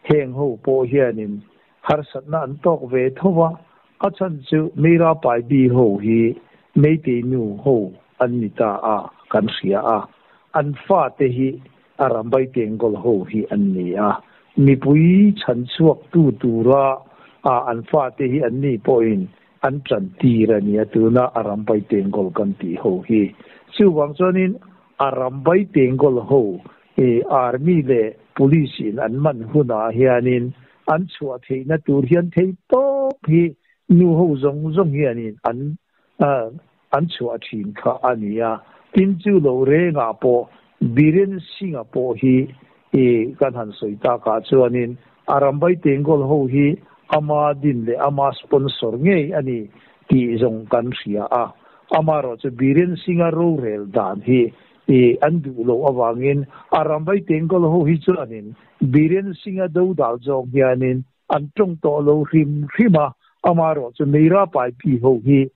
heng ho pawh hianin harsatna an tawk ve tho va, a chhan chu Meira Paibi ho hi Meitei nu ho an ni ta a kan hria a, an fate hi a Rambai Tengol ho hi an ni a, mipui chhan chhuak tu tura a an fate hi an ni pawhin an tan tir a nia tuna a Rambai Tengol kan tih ho hi. Chuvang chuanin a Rambai Tengol ho i Army leh Police in an man hunah hianin an chhuah theihna tur hian thei tawp hi nu ho zawng zawng hianin an an chhuah thin kha a ni a. Tin chu lo rengah pawh Biren Singh-a pawh hi i kan han sawi takah chuanin a Rambai Tengol ho hi ama din leh ama sponsor ngei a ni tih zawng kan hria a. Amaherawhchu Biren Singh-a rorel dan hi i an duh loh avangin a Rambai Tengol ho hi chuanin Biren Singh-a dodal zawng hianin an tawng tawh lo hrim hrim a, amaherawhchu Meira Paipi ho hi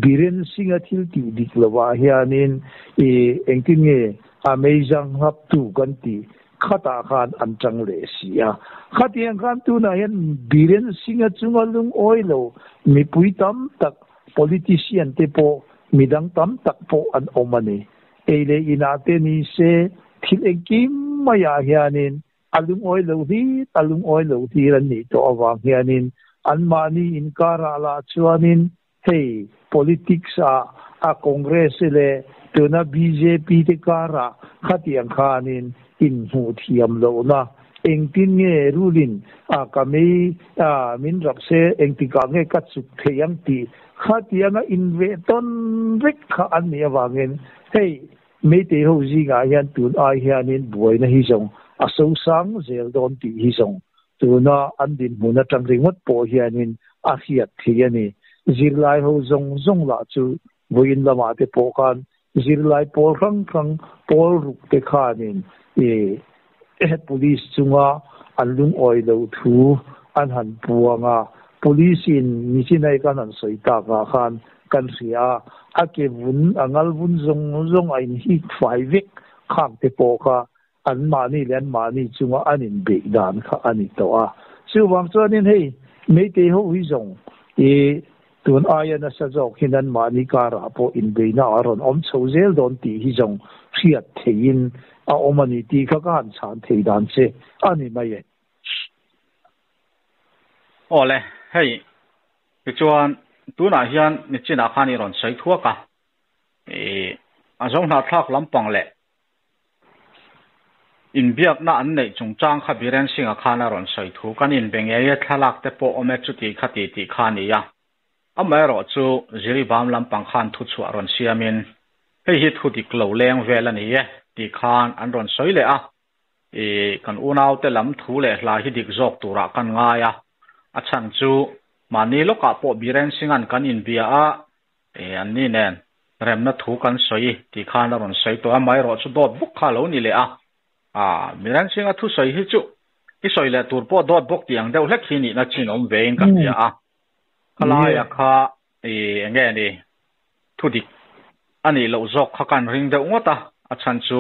Biren Singh-a thil tih dik lovah hianin i engtin nge a meizang nghaptu kan tih khatah khan an tang leh si a. Khatiang khan tunah hian Biren Singh-a chunga lungawi lo mipui tam tak politician te pawh midang tam tak pawh an awm a ni. Ei leh inah te ni se thil engkim maiah hianin A lungawi lo hlir, a lungawi lo hlir an nih tawh avang hianin anmahni inkarah lah chuanin hei politics ah a Congress leh tuna bjp te karah khatiang khanin inhmuh thiam lohna engtin nge rulin a ka mei a min rap se engtikah nge ka chuk thei ang tih khatianga inveh tawn vek kha an nih avangin hei Meitei ho zingah hian tun ai hianin buaina hi zawng a sosang zel dawn tih hi zawng tuna an dinhmun atang ringawt pawh hianin a hriat theih a ni. Zirlai ho zawng zawng lah chu vawiin lamah te pawh khan zirlai pawl hrang hrang pawl ruk te khanin ih police chunga an lungawi loh thu an han puang a, police in nichinai kan han sawi takah khan kan hria a, a ke vun, a ngal vun zawng zawng a inhik fai vek khak te pawh kha anmahni leh anmahni chunga an inbeih dan kha a ni tawh a. Chuvang chuanin hei Meitei ho hi zawng i tun aia nasa zawk hian anmahni karah pawh inbeihna a rawn awm chho zel dawn tih hi zawng hriat theihin a awm a ni tih kha ka han chhan thei dan che a ni mai e. Awle, hei Tichuan, tunah hian nichinah khan i rawn sawi thuak a, ih, a zo hnahthlak lampang leh inbiakna an neih chungchang kha Biren Singh-a khan a rawn sawi thu. Kan inbe ngei e, thlalak te pawh awm e, chuti kha ti tih kha a ni a. Amaherawh chu Jiribam lampang khan thuchhuah rawn siamin, hei hi thu dik lo leng vel a ni e, tih khan an rawn sawi leh a. I kan unaute lam thu leh hla hi dik zawk turah kan ngai a, a chhan chu mahni lawkah pawh Biren Singh-a'n kan inbia a, e anni nen remna thu kan sawi tih khan a rawn sawi tawh a, amaherawh chu dawt bawk kha a lo ni leh a. A, Biren Singh-a thusawi hi chu i sawi leh tur pawh dawt bawk tih ang deuh hlek hi nihna chin awm vein ka hria a. Khalaia kha i enge ni thu dik a nih loh zawk kha kan ring deuh ngawt a, a chhan chu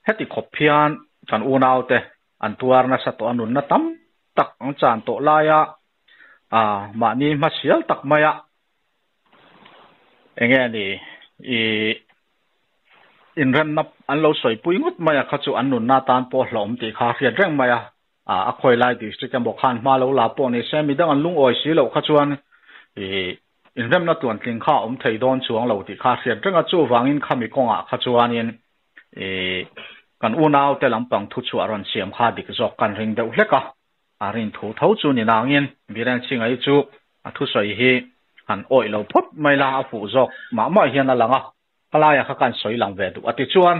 heti khawp hian kan unaute an tuar nasa tawh a, nunna tam tak an chan tawh laia a mahni hmasial tak maia enge ni i inremna an lo sawipui ngawt mai a kha chu an nunna atan pawh hlauhawm tih kha a hriat reng mai a. A khawi lai district emaw khan hma lo la pawh ni se midang an lungawi si loh kha chuan ih inremna tluantling kha a awm thei dawn chuang lo tih kha a hriat reng a, chuvangin khami kawngah kha chuanin ih kan unaute lampang thuchhuah rawn siam kha dik zawk kan ring deuh hlek a, a rin thu tho chu ni nangin Biren Singh-a hi chu a thusawi hi han awih lo phawt mai la a fuh zawk mah mah hian a lang a, khalaia kha kan sawi lang ve duh a ti chuan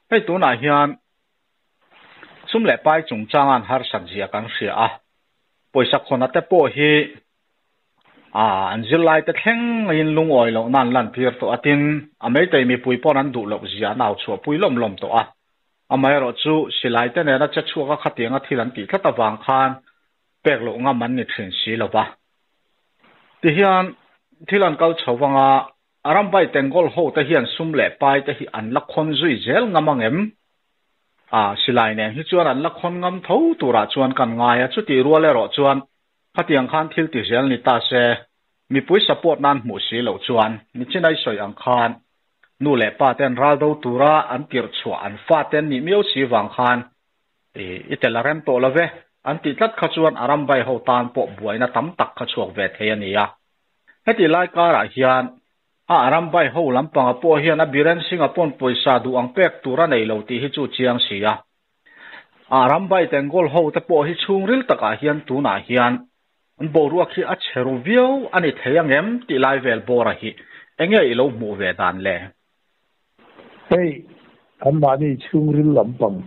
hei tunah hian Sum leh pai chungchanga an harsat zia kan hria a, pawisa khawna te pawh hi an zirlai te thleng in lungawi lohna an lantir tawh a, tin a meitei mipui pawn an duh loh zia an au chhuahpui lawm lawm tawh a. Amaherawh chu silai te nena che chhuak a khatianga thil an tih tlat avang khan pek loh ngam an ni thin si lo va. Tihian thil an kal chho vang a, A rambai Tengol ho te hian sum leh pai te hi an la khawn zui zel ngam ang em? A, silai nen hi chuan an la khawn ngam tho turah chuan kan ngai a, chutih rual erawh chuan khatiang khan thil ti zel ni ta se, mipui support nan hmuh si loh chuan nichinai sawi ang khan nu leh pa ten ral do tura an tirh chhuah an fa te an nih miau si vang khan i tel a rem tawh lo ve an tih tlat kha chuan a rambai ho tan pawh buaina tam tak kha chhuak ve thei a ni a. Heti lai karah hian a Arambai ho lampanga pawh hian a Biren Singh-a pawn pawisa duh ang pek tur a nei lo tih hi chu chiang si a. A Arambai Tengol ho te pawh hi chhungril takah hian tunah hian an boruak hi a chhe ru viau a ni thei angem tih lai vel bawra hi enge i lo hmuh ve dan le? Hei, anmahni chhungril lampang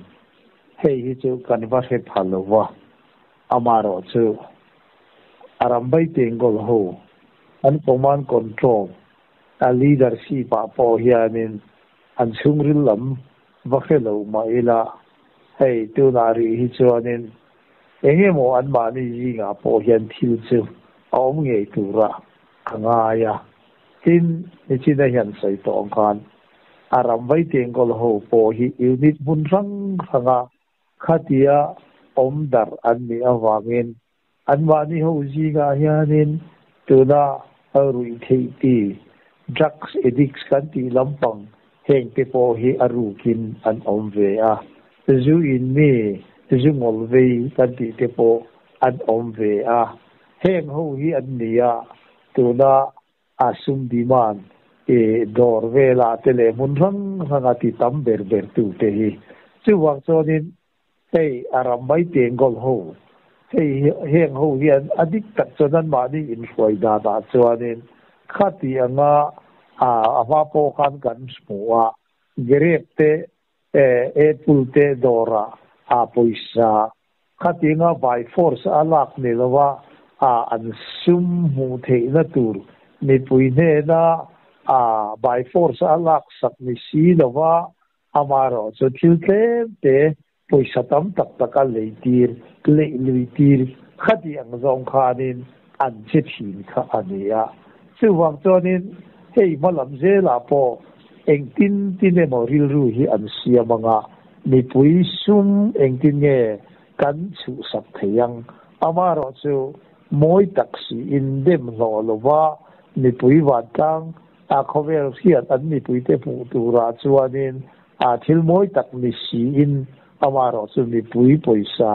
hei hi chu kan va hre pha lo va, amaherawhchu a rambai Tengol ho an command control a leadership ah pawh hianin an chhungril lam va hre lo mah ila, hei tunah rih hi chuanin eng emaw anmahni zingah pawh hian thil chu a awm ngei tura ka ngai a. Tin, nichina hian sawi tawh ang khan a ram vai tengkawl ho pawh hi unit hmun hrang hranga khatia awm darh an nih avangin anmahni ho zingah hianin tuna ruih theih ti, drugs addicts kan tih lampang heng te pawh hi a rukin an awm ve a, zu in mi, zu ngawl vei kan tih te pawh an awm ve a, heng ho hi an ni a. Tuna a sum demand i dawr velah te leh hmun hrang hranga ti tam ber ber tu te hi. Chuvang chuanin hei a ram mai tengkawl ho, hei heng ho hian a dik tak chuan anmahni inhruai danah chuanin khati anga a hma pawh khan kan hmu a, grape te apple te dawrah a pawisa Khatinga by force a lak ni lova a an sum hmuh theihna tur mipui hnena a by force a lak sak ni si lova amaherawh chu thil tlem te pawisa tam tak tak a lei tir, leih lui tir khati ang zawng khanin an che thin kha a ni a. Chuvang chuanin hei hmalam zelah pawh engtin tin emaw rilru hi an siam anga Mipui sum engtin nge kan chhuhsak thei ang? Amaherawh chu mawi tak siin dem hlawh lova mipui vantlang a khawvel hriat an mipuite hmuh turah chuanin a thil mawi tak ni siin amaherawh chu mipui pawisa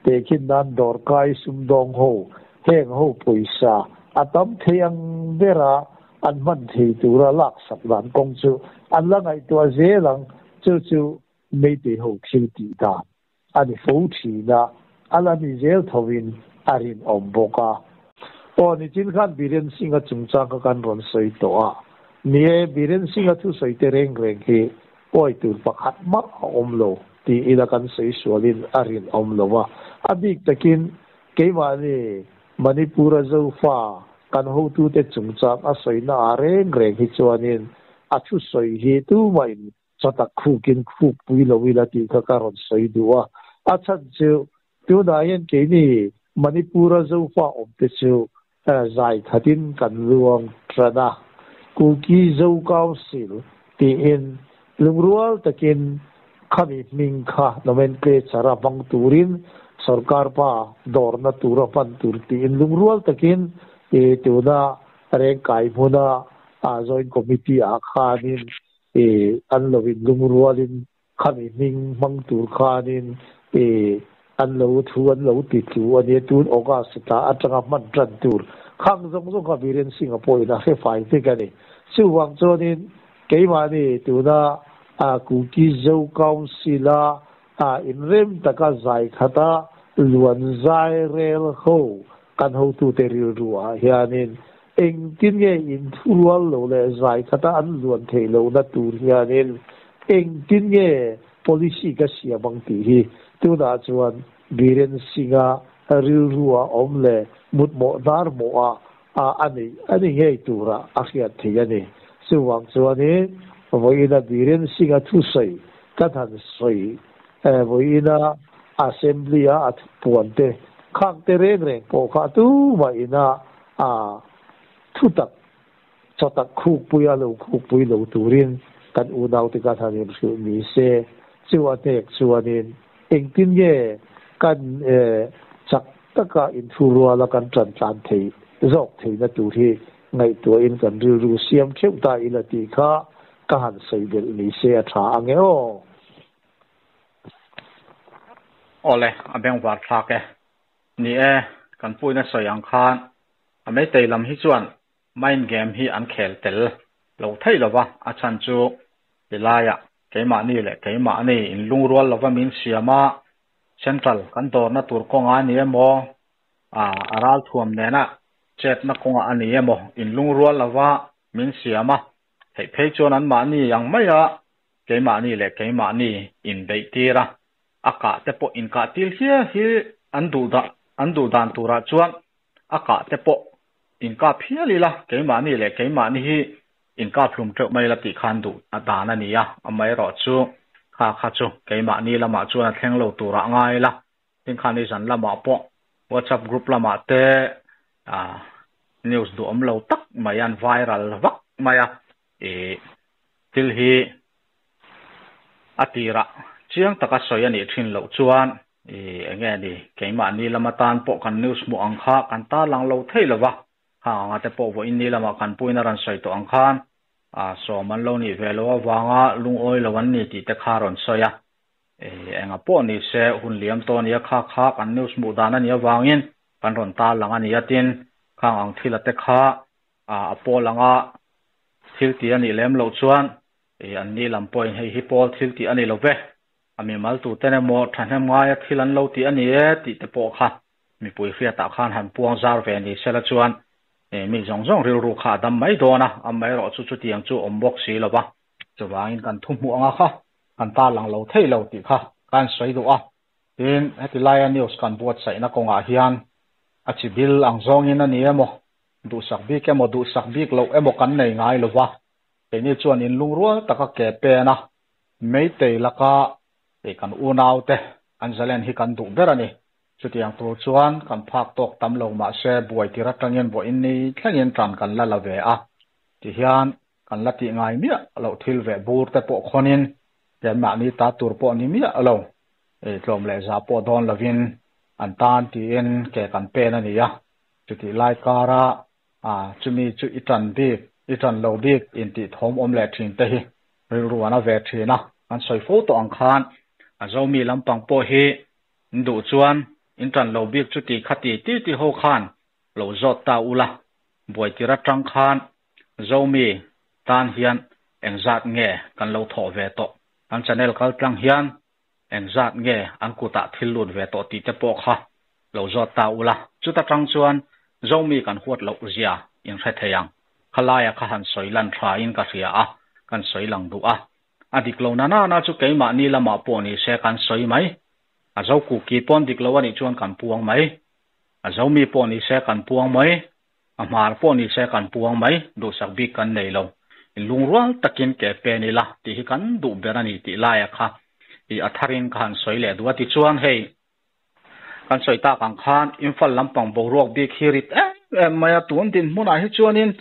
tehkhin nan dawrkai sumdawng ho heng ho pawisa a tam thei ang bera an hman thei tura laksak dan kawng chu an la ngaihtuah zel ang. Chu chu Meitei ho thil tih dan a ni fo thin a, a la ni zel thovin a rinawm bawk a. Aw, nichin khan Biren Singh-a chungchang kha kan rawn sawi tawh a. Ni e, Biren Singh-a thusawi te reng reng hi pawi tur pakhat mah a awm lo. ti ila kan sawi sualin a rinawm lo a. A bik takin keimahni Manipur-a Zofa kan hotute chungchang a sawina ah reng reng hi chuanin a thusawi hi tumahin chatak khukin khuk pui lo ila tih kha ka rawn sawi duh a. A chhan chu tunah hian keini Manipur-a Zofa awmte chu zai khatin kan luang tan a. Kuki Zo Council tiin lungrual takin khami hming kha nomenclature a hmang turin sorkar pa dawrna tura hman tur tiin lungrual takin tuna rengkai hmuna Joint Committee ah khanin an lo in lungrualin khami hming hmang tur khanin an lo thu an lo ti tlu a nia tun August tla atanga hman tan tur khang zawng zawng kha Biren Singh-a pawhin a hre fai vek a ni. Chuvang chuanin keimahni tuna Kuki Zo Council-a inrem taka zai khata luan zai rel ho kan hotute rilru ah hianin engtin nge inthurual lo leh zai khata an luan theih lohna tur hianin engtin nge policy ka siam ang tih hi tunah chuan Biren Singh-a rilru ah awm leh mutmawh hnar mawh ah a neih a ni ngei tura a hriat theih a ni. Chuvang chuanin vawiina Biren Singh-a thusawi kan han sawi vawiina Assembly-a a thupuan te khang te reng reng pawh kha tumah ina a thutak chawtak khukpui a lo khukpui lo turin kan unaute kan han inhrilh ni se. Chu a hnek chuanin engtin nge kan chak taka inthuruala kan tan tlan thei zawk theihna tur hi ngaihtuahin kan rilru siam theuh ta ila tih kha ka han sawi belh ni se a tha ang e aw. Awle, a bengvar thlak e. Ni e, kan puina sawi ang khan a meitei lam hi chuan mind game hi an khel tel lo thei lova, a chhan chu tilaiah keimahni leh keimahni inlungrual lova min siam a, central kan dawrna tur kawnga a ni emaw, a ralthuam nena chetna kawngah a ni emaw inlungrual lova min siam a, theih phei chuan anmahni ang maia keimahni leh keimahni inbeih tir a, a kah te pawh inkah til hial hi an duh dah an duh dan turah chuan a kah te pawh inkap hial ila keimahni leh keimahni hi inkap hlum teuh mai ila tih khan duh a dan a ni a, amaherawh chu kha kha chu keimahni lamah chuan a thleng lo turah ngai ila tin khan i zan lamah pawh WhatsApp group lamah te news duhawm lo tak mai an viral vak mai a ih thil hi a tirah chiang taka sawi a nih thin loh chuan ih eng nge ni keimahni lam atan pawh kan news hmuh ang kha kan tarlang lo thei lo va, khang anga te pawh vawiin ni lamah kan puiin a rawn sawi tawh ang khan ah sawm an lo nih ve loh avanga lungawi lo an ni tih te kha a rawn sawi a, ih enga pawh ni se hun liam tawh a nia kha kha kan news hmuh dan a nih avangin kan rawn tarlang a ni a tin khang ang thila te kha a pawl anga thil tih a nih lem loh chuan ih an ni lam pawhin hei hi pawl thil tih a ni lo ve, a mimal tuten emaw thahnem ngaia thil an lo tih a ni e tih te pawh kha mipui hriatah khan han puang zar ve ni sela chuan ih mi zawng zawng rilru kha a dam mai dawn a, amaherawh chu chutiang chu awm bawk si lo va. Chuvangin kan thu hmuh anga kha kan tarlang lo thei lo tih kha kan sawi duh a. Tin, heti laia news kan buatsaihna kawngah hian a chi bil ang zawngin a ni emaw, duhsak bik emaw duhsak bik loh emaw kan nei ngai lo va, keini chuan inlungrual taka ke pen a, Meitei laka kei kan unaute an zalen hi kan duh ber a ni. Chutiang tur chuan kan phak tawk tam lo mahse buai tir atangin vawiin ni thlengin tan kan la la ve a, tihian kan la tih ngai miah loh thil veh bur te pawh khawnin keimahni ta tur pawh ni miah lo, tlawm leh za pawh dawn lovin an tan tiin ke kan pen a ni a. Chutih lai kara chumi chu i tan bik, i tan lo bik intih thawm awm leh thin te hi rilru an a ve thin a. Kan sawi fo tawh ang khan a Zomi lampang pawh hi in duh chuan in tan lo bik chuti khati ti ti ho khan lo zawt ta ula, buai tir atang khan Zomi tan hian engzat nge kan lo thawh ve tawh, kan channel kal tlang hian engzat nge an kutah thil lut ve tawh tih te pawh kha lo zawt ta ula, chuta tang chuan Zomi kan huat loh zia in hre thei ang. Khalaia kha han sawi lan tha in ka hria a, kan sawi lang duh a. A dik lo na na na chu keimahni lamah pawh ni se kan sawi mai. A zo kuki pawn dik lo a nih chuan kan puang mai. A zo mi pawh ni se kan puang mai. A hmar pawh ni se kan puang mai. Duhsak bik kan nei lo. Inlungrual takin ke pen ila tih hi kan duh ber a ni tih laia kha i a tharin ka han sawi leh duh a. Tichuan hei kan sawi tak ang khan Imphal lampang boruak bik hi rit em em mai a, tun dinhmunah hi chuanin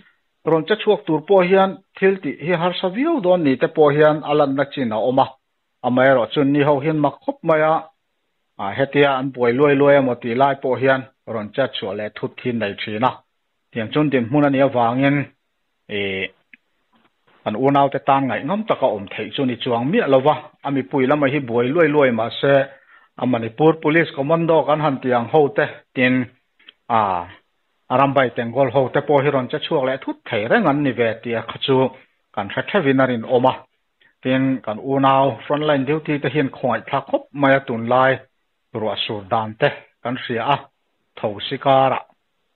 rawn che chhuak tur pawh hian thil tih hi harsa viau dawn ni te pawh hian a lanna chin a awm a. Amaherawh chu ni ho hian mak khawp mai a, hetia an buai luai luai emaw tih lai pawh hian rawn chet chhuah leh thut hi nei thin a. Tiang chuan dinhmun a nih avangin ih kan unaute tan ngaihnawm taka awm theih chu ni chuang miah lo va, a mipui lama hi buai luai luai mahse a Manipur Police Commando kan han tih ang ho te tin ah a Rambai Tengol ho te pawh hi rawn che chhuak leh thut thei reng an ni ve tih a kha chu kan hre theuhin a rinawm a. Tin, kan unau frontline duty te hian khawngaihthlak khawp mai a tunlai ruah sur dan te kan hria a, tho si karah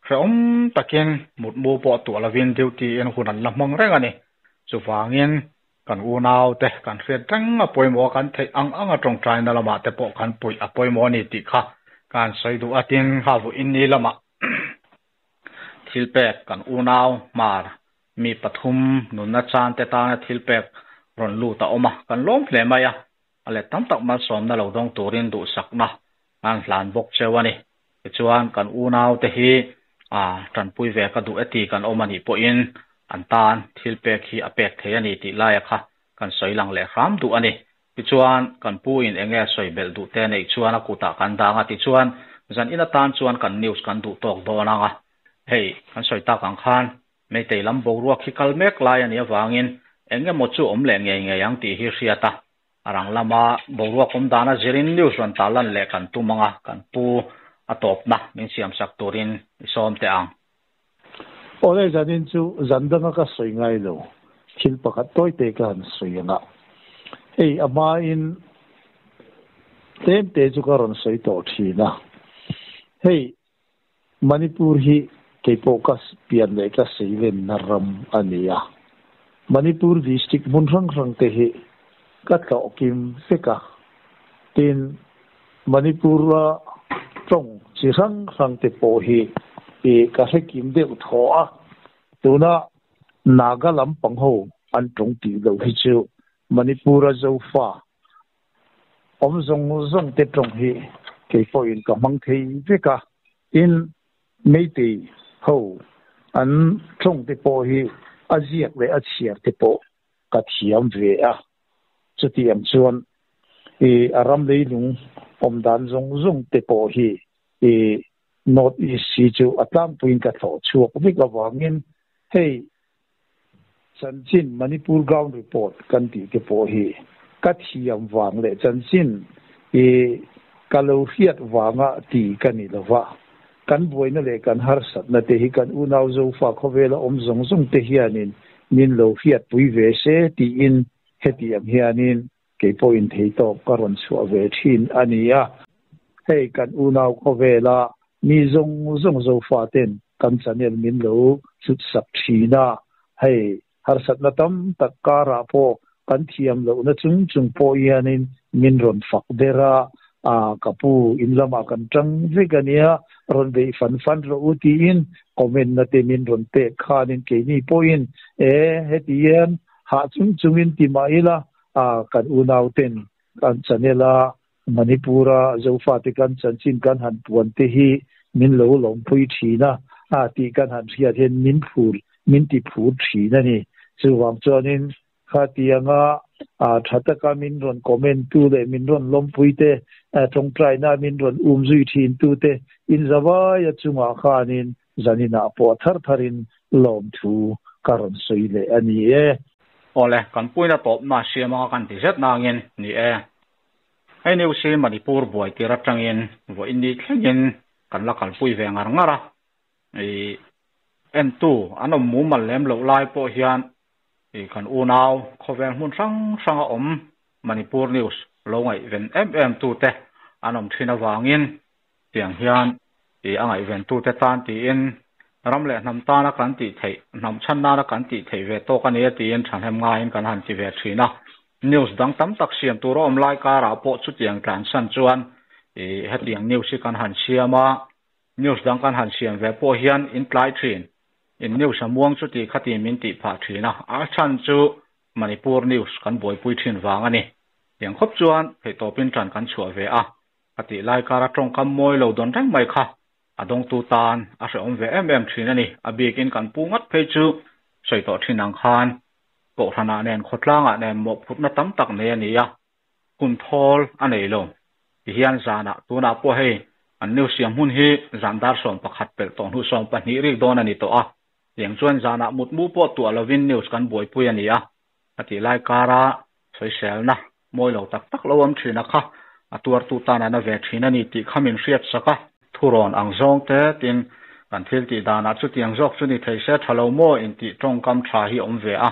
hrehawm takin mutmu pawh tuah lovin duty in hun an la hmang reng a ni. Chuvangin kan unau te kan hriat reng a pawimawh a, kan theih ang ang a tawngtaina lamah te pawh kan puih a pawimawh a ni tih kha kan sawi duh a. Tin, kha vuin ni lamah thil pek kan unau hmar Mi pathum nunna chan te tana thil pek rawn lut a awm a, kan lawm hle mai a, a let tam tak malsawmna lo dawng turin duhsakna an hlan bawk cheu a ni. Tichuan kan unau te hi a tanpui ve ka duh e ti kan awm a nih pawhin an tan thil pek hi a pek thei a ni tih laia kha kan sawi lang leh hram duh a ni. Tichuan kan pu in enge sawi belh duh te neih chuan a kutah kan dang a, tichuan zan in atan chuan kan news kan duh tawk dawn ang a, hei kan sawi tak ang khan Meitei lam boruak hi kal mek lai a nih avangin eng emaw chu awm leh ngei ngei ang tih hi hriat a, a rang lama boruak awm dana zirin news rawn ta lan leh kan tum ang a, kan pu a tawpna min siamsak turin i sawm teh ang. Awle zanin chu zan danga ka sawi ngai lo, thil pakhat tawi te ka han sawi ang a, hei a hmain tlem te chu ka rawn sawi tawh thin a, hei Manipur hi keipawh ka pian leh ka seilenna ram a ni a. Manipur district hmun hrang hrang te hi ka tlawh kim vek a. Tin, Manipur-a tawng chi hrang hrang te pawh hi ka hre kim deuh thaw a. Tuna Naga lampang ho an tawng tih loh hi chu Manipur-a Zofa Awm zawng zawng te tawng hi kei pawhin ka hmang thei vek a, tin Meitei ho an tawng te pawh hi a ziak leh a chhiar te pawh ka thiam ve a, chutiang chuan i a ram leilung awm dan zawng zawng te pawh hi i North East hi chu a tlangpuiin ka thlawh chhuak vek avangin hei Chanchin Manipur Ground Report kan tih te pawh hi ka thiam vang leh chanchin i ka lo hriat vanga ti ka ni lo va, kan buaina leh kan harsatna te hi kan unau Zofa khawvela awm zawng zawng te hianin min lo hriatpui ve se tiin hetiang hianin kei pawhin theitawp ka rawn chhuah ve thin a ni a. Hei kan unau khawvela Mi zawng zawng Zofaten kan channel min lo chhut sak thin a, hei harsatna tam tak karah pawh kan thiam lohna chung chung pawh hianin min rawn fak der a, ah ka pu in lamah kan tang vek a nia, rawn beih fan fan rawh u tiin comment na te min rawn pek khanin keini pawhin e heti hian hah chung chungin ti mah ila ah kan unauten kan channel a Manipur-a Zofate kan chanchin kan han puan te hi min lo lawmpui thin a, a tih kan han hriat hian min phur, min ti phur thin a ni. Chuvang chuanin khatianga tha taka min rawn comment tu leh min rawn lawmpui te, tawngtaina min rawn um zui thin tu te inzavaia chungah khanin zaninah pawh thar tharin lawmthu ka rawn sawi leh a ni e. Awle, kan puina tawpna siam anga kan ti zet nangin ni e. Hei news hi Manipur buai tir atangin vawiin ni thlengin kan la kalpui ve ngar ngar a, ih entu an awm mumal lem loh lai pawh hian ih kan unau khawvel hmun hrang hrang a awm Manipur news lo ngaihven em em tute an awm thin avangin tiang hian ih a ngaihven tute tan tiin ram leh hnam tana kan tih theih hnam chhan nana kan tih theih ve tawk a ni a tiin thahnem ngaiin kan han ti ve thin a. News dang tam tak siam tur a awm lai karah pawh chutiang tlansan chuan hetiang news hi kan han siam a, news dang kan han siam ve pawh hian in tlai thin. In news a muang chuti khati min tih phah thin a, a chhan chu Manipur news kan buaipui thin vang a ni. Tiang khawp chuan theihtawpin tan kan chhuah ve a, a tih lai kara tawngkam mawi lo dawn reng mai kha a dawngtu tan a hrehawm ve em em thin a ni. A bikin kan pu ngat phei chu sawi tawh thin ang khan Kohhranah nen khawtlangah nen mawhphurhna tam tak nei a ni a, hun thawl a nei lo. Tihian zanah tunah pawh hei an news siam hun hi zan dar 11 pelh tawh hnu 12 rik dawn a ni tawh a, tiang chuan zanah mutmu pawh tuah lovin news kan buaipui a ni a, a tih lai kara sawiselna mawi lo tak tak lo awm thin a kha a tuartu tan a na ve thin a ni tih kha min hriat sak a. Thurawn ang zawng te tin kan thil tih danah chutiang zawk chu ni thei se tha lo maw intih tawngkam tha hi awm ve a,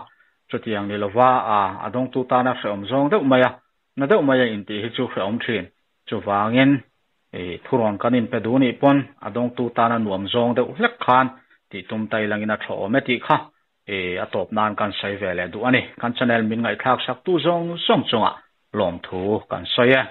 chutiang ni lova a a dawngtu tana hrehawm zawng deuh mai a, na deuh mai a intih hi chu hrehawm thin. Chuvangin thurawn kan inpe duh nih pawn a dawngtu tana nuam zawng deuh hlek khan tih tum ta ilangin a tha awm e tih kha a tawp nan kan sawi ve leh duh a ni. Kan channel min ngaihthlak sak tu zawng zawng chungah lawmthu kan sawi e.